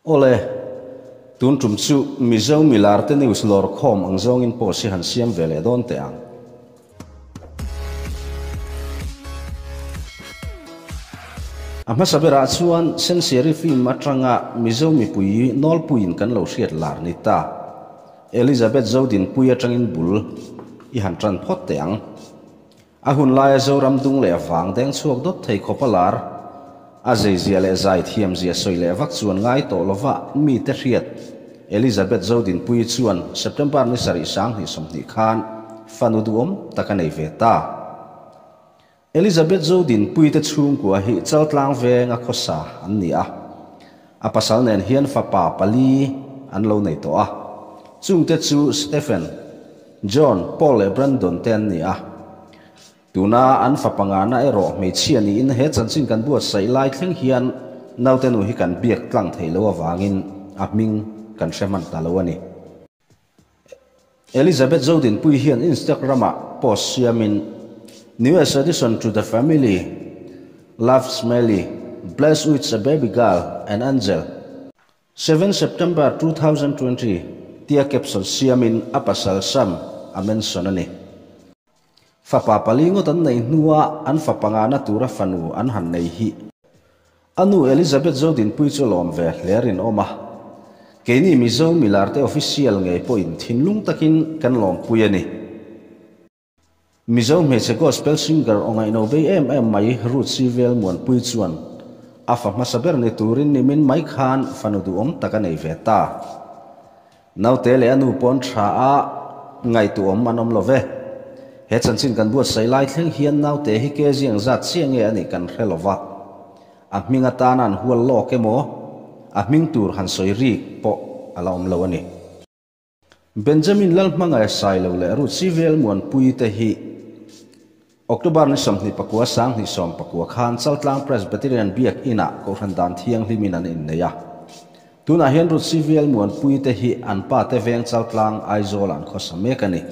Awle, tun tum chu Mizo milar te news lawr khawm ang zawngin post hi han siam ve leh dawn teh ang. A hmasa berah chuan Sensiari film atanga Mizo mipui nawlpuiin kan lo hriat lar ni ta. Elizabeth Zodinpui atangin bul i han tan phawt teh ang. A hun laia Zoram dung leh vang deng chhuak dawt thei khawp a lar. A zeizia leh zai thiamzia sawi leh vak chuan ngai tawh lova mite hriat Elizabeth Zodinpuii chuan September ni sarih 2020 khan fanu duhawm tak a nei ve ta. Elizabeth Zodinpuii te chhungkua hi Chaltlang venga khawsa an ni a. A pasal nen hian fapa pali an lo nei tawh a. Chungte chu Stephen, John, Paul leh Brandon te an ni a. Tuna an fa pangana erawh hmeichhia niin he chanchin kan buatsaih lai thleng hian naute nu hi kan biak tlang thei lo avangin a hming kan hre hman ta lo a ni. Elizabeth Zodinpuii hian Instagram-ah post siamin, Newest addition to the family, Love Smelly, blessed with a baby girl, an angel. 7 September 2020 tia caption siamin a pasal Sam a mention a ni. Fapa pali ngawt an neih hnua an fa pangana tura fanu an han nei hi. A nu Elizabeth Zodinpuii chu lawm ve hle rinawm a. Keini Mizo milarte official ngei pawhin thinlung takin kan lawmpui a ni. Mizo hmeichhe gospel singer aw ngaihno bei em em mai Ruth Sivel Muanpui chuan a fa hmasa ber ni turin nimin mai khan fanu duhawm tak a nei ve ta. Naute leh a nu pawn tha a ngaihtuahawm an awm lo ve. He chanchin kan buatsaih lai thleng hian naute hi ke ziang zat chiah nge a nih kan hre lo va. A hming atana an hual lawk emaw, a hming tur han sawi rik pawh a la awm lo a ni. Benjamin Lalhmangaih Sailo leh Ruth Sivel Muanpui te hi October ni 29 2019 khan Chaltlang Presbyterian Biak Inah Kohhran Dan Thianghlimin an innei a. Tunah hian Ruth Sivel Muanpui te hi an pa te veng Chaltlang Aizawl an khawsa mek a ni.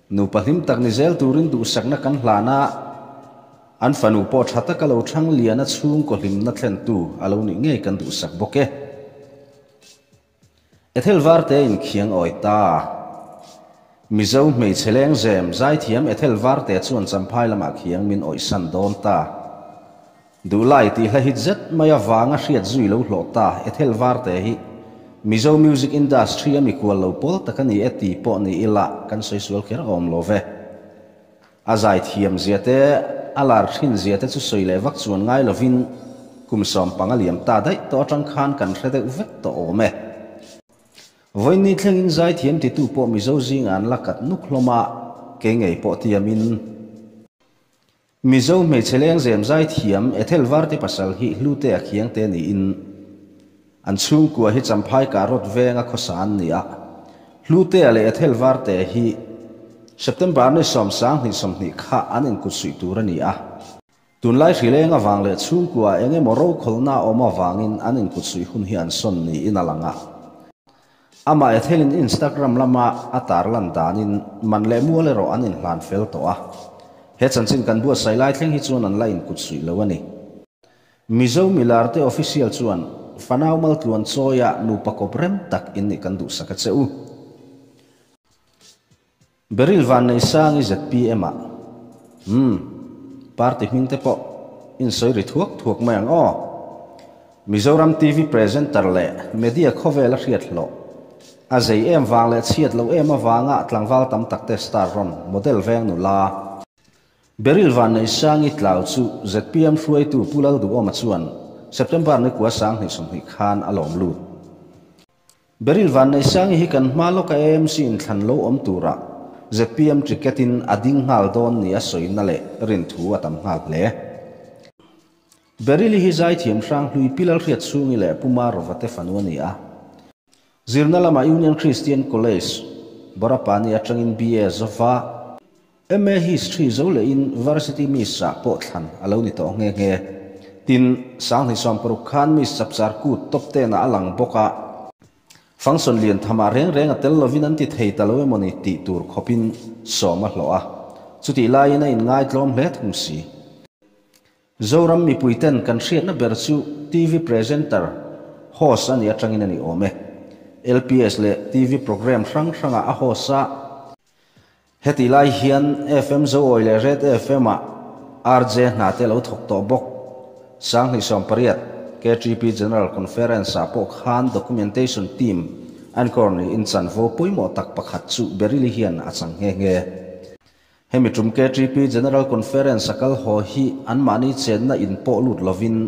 Nupa hlim tak ni zel turin duhsakna kan hlan a, an fanu pawh tha taka lo thang lian a chhungkaw hlimna thlentu a lo nih ngei kan duhsak bawk e. Ethel Varte inkhiang awi ta. Mizo hmeichhe lengzem zaithiam Ethel Varte chuan Champhai lamah khiang min awihsan dawn ta. Duhlai tih hla hit zet mai avanga hriat zui lo hlawh ta Ethel Varte hi Mizo music industry a mikual lo pawl tak a ni e ti pawh ni ila kan sawi sual kher awm lo ve. A zaithiam zia te, a lar thin zia te chu sawi leh vak chuan ngai lovin kum 15 liam ta daih tawh atang khan kan hre deuh vek tawh awm e. Vawiin thlengin zaithiam titu pawh Mizo zinga an la kat nuk hlawm a, kei ngei pawh tiamin. Mizo hmeichhe lengzem zaithiam Ethel Varte pasal hi hlute a khiang te niin an chhungkua hi Champhai Karot venga khawsa an ni a. Hlute a leh Ethel Varte hi September ni 10 20 kha an inkut suih tur a ni a. Tunlai hrileng awang leh chhungkua engemaw ro khawlna awm awangin an inkut suih hun hi an sawn niin a lang a. Ama Ethelin Instagram lama a tarlan danin man leh mual erawh an inhlan fel tawh a. He chanchin kan buatsaih lai thleng hi chuan an la inkut suih lo a ni. Mizo milarte official chuan fanau maltluan chawia nupa kawp rem tak in nih kan duhsak a che u. Beryl Van nei sangi ZPM ah. Party hming te pawh in sawi ri thuak thuak mai ang aw. Mizoram TV presenter leh media khawvel a hriat hlawh. A zei em vang leh chhiat lo em awanga tlangval tam tak te star rawn model veng nu la. Beryl Van nei sangi tlau chu ZPM hruaitu Pu Lalduhawma chuan September ni kua 2020 khan a lawm lut. Beryl Van nei sangi hi kan hma lawka AMC in thlan lo awm tura ZPM ticketin a ding nghal dawn ni a sawina leh rin thu a tam nghal hle. Beryl hi zaithiam hrang hlui Pilal hriat chhungi leh Puma Rovate fanu a ni a. Zirna lama Union Christian College Borapani atangin BA zova MA History zo leh in Varsity Miss ah pawh thlan a lo ni tawh nge nge. Tin 2016 khan Miss Chapchar Kut top 10 ah a lang bawk a. Function lian thama reng reng a tel lovin an ti thei ta lo emaw ni tih tur khawpin sawm a hlawh a. Chuti laiin a in ngai tlawm hle thung si. Zoram mipuiten kan hriatna ber chu TV presenter. host a nih atangin a ni awm e. LPS leh TV programme hrang hrangah a host a. Hetih lai hian FM Zoawi leh Red FM ah RJ hna te lo thawk tawh bawk. 2018 KTP General Conference ah pawh khan Documentation Team anchor niin chanvo pawimawh tak pakhat chu Beryl-i hian a chang nghe nghe. Hemi tum KTP General Conference a kal haw hi anmahni chenna in pawh lut lovin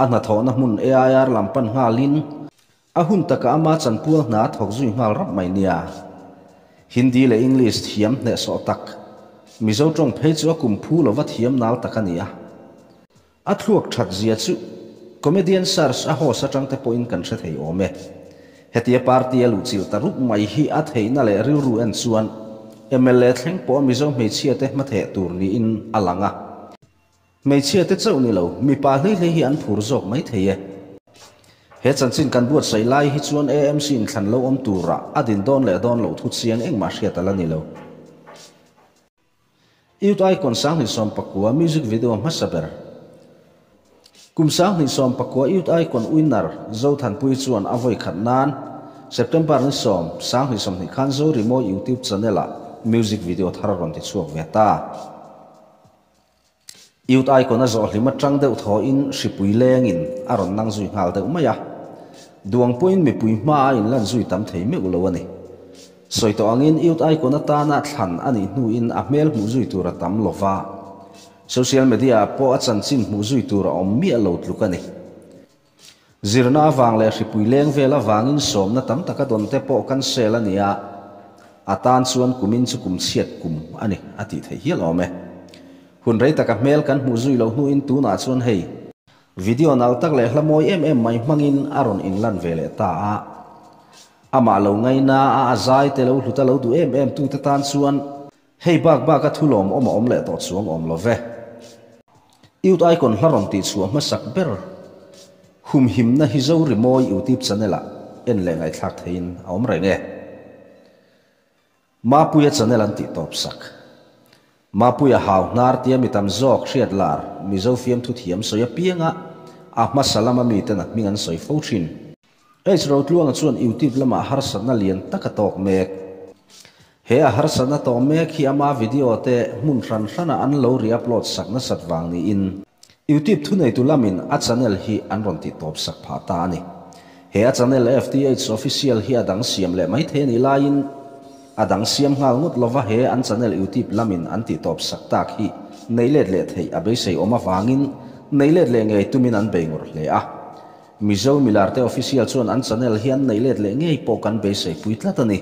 a hnathawhna hmun AIR lam pan nghalin A hun takah ama chanpual hna a thawk zui nghal rap mai nia. Hindi leh English thiam hnehsawh tak, Mizo tawng phei chu a kum phu lova thiam nal tak a ni a. A thluak that zia chu comedian search a host atang te pawhin kan hre thei awm e. Hetia party a luhchilh ta rup mai hi a theihna leh rilru en chuan mla thleng pawh a Mizo hmeichhia te hmatheh tur niin a lang a. Hmeichhia te chauh ni lo, mipa hlei hlei hi an phur zawk mai thei e. He chanchin kan buatsaih lai hi chuan AMC in thlan lo awm tura a din dawn leh dawn loh thu chiang engmah hriat a la ni lo. Youth Icon 2019 music video hmasa ber. Kum 2019 Youth Icon winner Zothanpuii chuan a vawi khat nan September ni 10, 2020 khan Zorimawi YouTube channel ah music video thar a rawn ti chhuak ve ta. Youth Icon a zawh hlim atang deuh thawhin hripui lengin a rawn nang zui nghal deuh mai a. Duang pawhin mipui hma a inlan zui tam thei meuh lo a ni. Sawi tawh angin Youth Icon atana thlan a nih hnuin a hmel hmuh zui tur a tam lo va. Social media ah pawh a chanchin hmuh zui tur a awm miah lo tluk a ni. Zirna avang leh hripui leng vel avangin sawmna tam taka dawn te pawh kan sel a ni a, a tan chuan kumin chu kum chhiat kum a ni a tih theih hial awm e. Hun rei taka hmel kan hmuh zui loh hnuin tunah chuan hei, video nal tak leh hla mawi em em mai hmangin a rawn inlan ve leh ta a. Amah lo ngaina a, a zai te lo hlut a lo duh em em tute tan chuan hei bak baka thu lawmawm a awm leh tawh chuang awm lo ve. Youth Icon hla rawn tih chhuah hmasak ber humhimna hi Zo Rimawi YouTube channel ah en leh ngaihthlak theihin a awm reng e. Mapuia channel an tih tawp sak. Mapuia hau hnar tia mi tam zawk hriat lar Mizo fiamthu thiam sawi apianga a hmasa lama miten a hming an sawi fo thin. H Rotluanga chuan YouTube lamah harsatna lian tak a tawk mek. He a harsatna tawh mek hi ama video te hmun hran hrana an lo re-upload sak nasat vang niin YouTube thuneitu lamin a channel hi an rawn tih tawp sak phah ta a ni. He a channel FTH Official hi a dang siam leh mai thei a nih laiin a dang siam nghal ngawt lova he an channel YouTube lamin an tih tawp sak tak hi nei let leh theih a beisei awm avangin nei let leh ngei tumin an bei ngawrh hle a. Mizo Milarte Official chuan an channel hi an neih let leh ngei pawh kan beisei pui tlat a ni.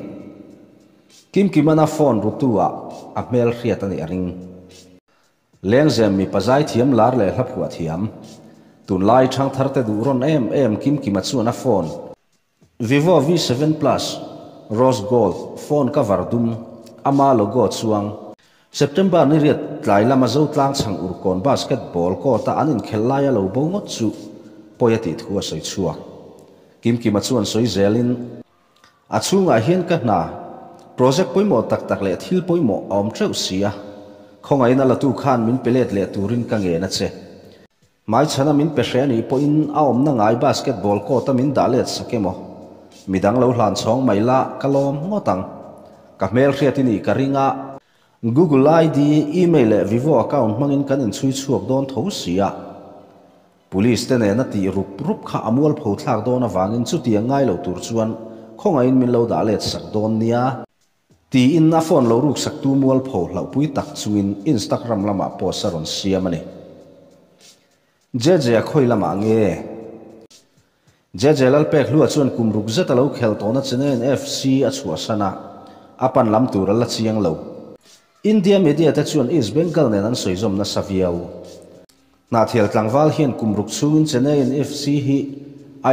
Kim Kimana phone rutu ah a hmel hriat a nih a ring. Lengzem mipa zaithiam lar leh hla phuah thiam. Tunlai thangtharte duh rawn em em Kim Kima chuan a phone Vivo V7 Plus Rose Gold phone cover dum ama logo chuang September ni riat tlai lama Zotlang chhang Urkawn basketball court-a an inkhelh laia lo bo ngawt chu pawi a tih thu a sawi chhuak. Kimkima chuan sawi zelin, A chhungah hian ka hna, project pawimawh tak tak leh thil pawimawh a awm teuh si a, khawngaihna latu khan min pe let leh turin ka ngen a che. Hmaichhana min pe hreh anih pawhin a awmna ngai basketball court-a min dah let sak emaw? Midang lo hlan chhawng mai la, ka lawm ngawt ang. Ka hmelhriat i nih ka ring a. Google ID, email leh Vivo account hmangin kan inchhui chhuak dawn tho si a. Police te nena tih rup rup kha a mualpho thlak dawn avangin chutiang ngai lo tur chuan khawngaihin min lo dah let sak dawn nia. Tiin a phone lo ruksaktu mualpho hlauhpui tak chungin Instagram lamah post a rawn siam a ni. JJ a khawi lamah nge? JJ Lalpekhlua chuan kum ruk zet a lo khel tawhna Chennaiyin FC a chhuahsan a, a pan lam tur a la chiang lo. India media te chuan East Bengal nen an sawizawm nasa viau. Hnahthial tlangval hian kum ruk chhungin Chennaiyin FC hi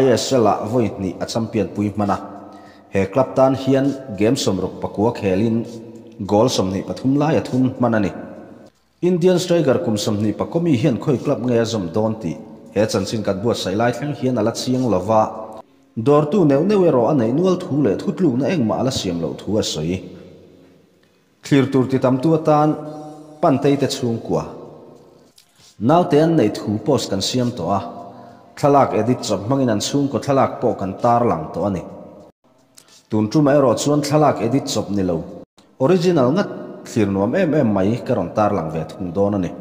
ISL ah vawi hnih a champion pui hman a. He club tan hian game 69 khelin goal 23 lai a thun hman a ni. Indian striker kum 24 mi hian khawi club nge a zawm dawn tih he chanchin kan buatsaih lai thleng hian a la chiang lo va. Dawrtu neuh neuh erawh a neih nual thu leh thutlukna engmah a la siam loh thu a sawi. Thlir tur ti tamtu atan Pantei te chhungkua. Naute an neih thu post kan siam tawh a. Thlalak edit chawp hmangin an chhungkaw thlalak pawh kan tarlang tawh a ni. Tun tumah erawh chuan thlalak edit chawp ni lo, original ngat thlir nuam em em mai ka rawn tarlang ve thung dawn a ni.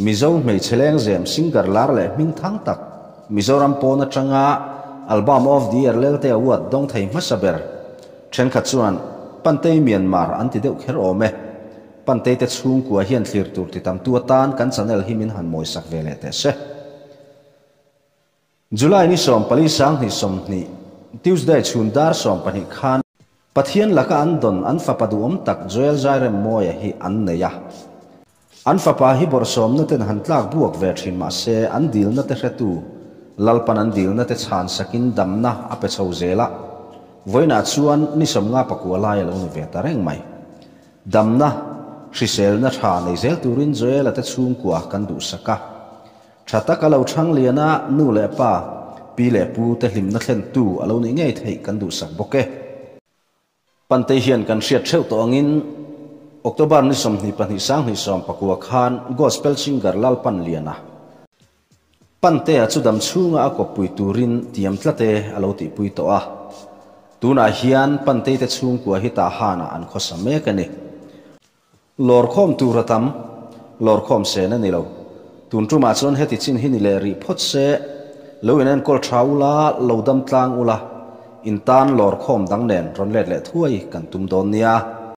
Mizo hmeichhe lengzem singer lar leh hming thang tak, Mizoram pawn atanga Album of the Year Lelte Award dawng thei hmasa ber thenkhat chuan Pantei Myanmar an ti deuh kher awm e. Pantei te chhungkua hian thlir tur ti tamtu atan kan channel hi min han mawisak ve leh teh se. July ni 14 2020, Tuesday chhun dar 12 khan Pathian laka an dawn an fapa duhawm tak Joel Zairemmawia hi an nei a. An fapa hi bawrhsawmna ten han tlak buak ve thin mah se an dilna te hretu Lalpan an dilna te chhan sakin damna a pe chho zel a, vawiinah chuan ni 50 pakua lai a lo ni ve ta reng mai. Damna, hriselna tha nei zel turin Joel-a te chhungkua kan duhsak a. Tha tak a lo chhang lian a, nu leh pa, pi leh pu te hlimna thlentu a lo nih ngei theih kan duhsak bawk e. Pantei hian kan hriat theuh tawh angin October ni 22 2019 khan Gospel Singer Lalpan Liana Pantea chu dam chhunga a kawppui turin tiam tlat e a lo tihpui tawh a. Tunah hian Pantei te chhungkua hi Tahan-ah an khawsa mek a ni. Lawrkhawm tur a tam, lawrkhawm sen a ni lo. Tun tumah chuan heti chin hi ni leh rih phawt se, lo in enkawl tha ula, lo dam tlang ula, in tan lawrkhawm dang nen rawn let leh thuai kan tum dawn nia.